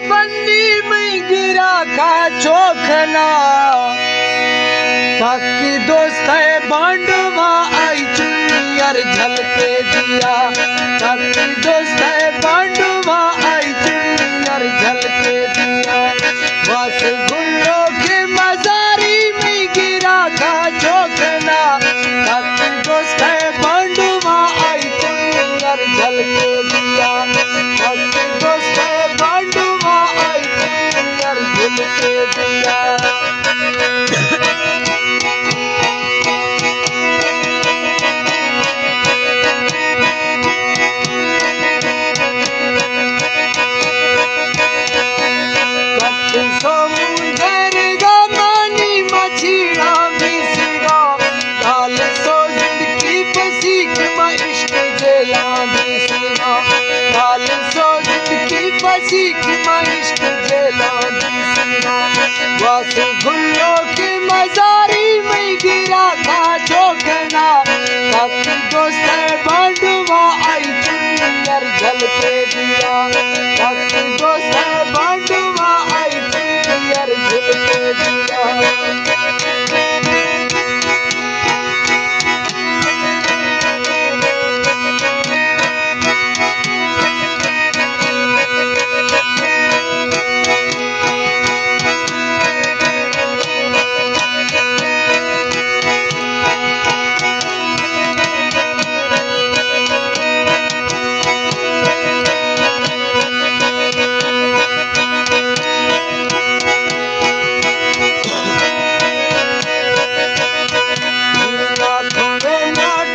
بندی مئی گرا کا چوکنا، تک دوست ہے بانڈوا آئی چنی ار جھلکے دیا، تک دوست ہے بانڈوا آئی چنی ار جھلکے دیا۔ واس گلو کے مزاری مئی گرا کا چوکنا، تک دوست ہے بانڈوا آئی چنی ار جھلکے دیا، تک دوست ہے بانڈوا آئی چنی ار جھلکے دیا۔ کٹ سمندر گا مانی مچھیڑا بیسگا، ڈال سو زندگی پسی کہ ما عشق جیلان دیسگا، ڈال سو زندگی پسی کہ ما عشق جیلان دیسگا۔ واس گلو کے مزاری مئی گرا کا چوکنا، تک دوست ہے بانڈوا آئی چنی ار جھلکے دیا، تک دوست ہے بانڈوا آئی چنی ار جھلکے دیا۔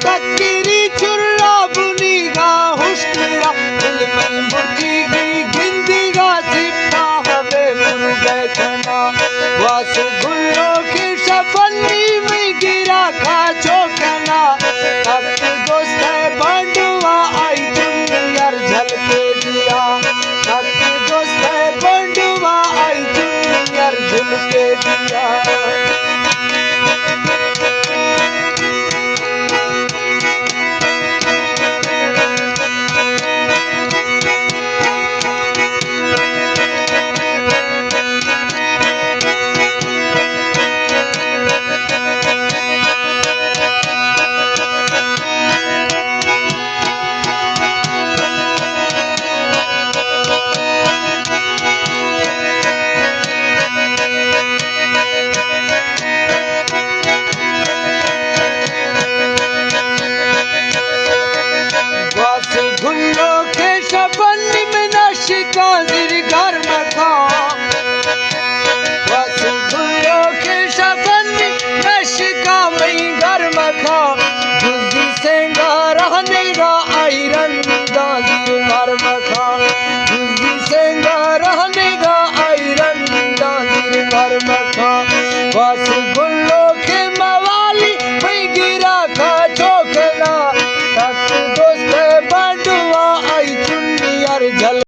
ٹکری چرا بنیگا ہشترا، دل من برجیگی گندیگا سپا ہوے مرگے کنا۔ واس گلو کے شپنی مئی گرا کا چوکنا، تک دوست ہے بانڈوا آئی چنی ار جھلکے دیا، تک دوست ہے بانڈوا آئی چنی ار جھلکے دیا۔ گواس گلو کے شبن میں نشکاں زیر گرم کاں۔ گواس گلو کے شبن میں نشکاں مئی گرم کاں۔ جزی سنگا رہنے گا آئی رنداں زیر گرم کاں۔ جزی سنگا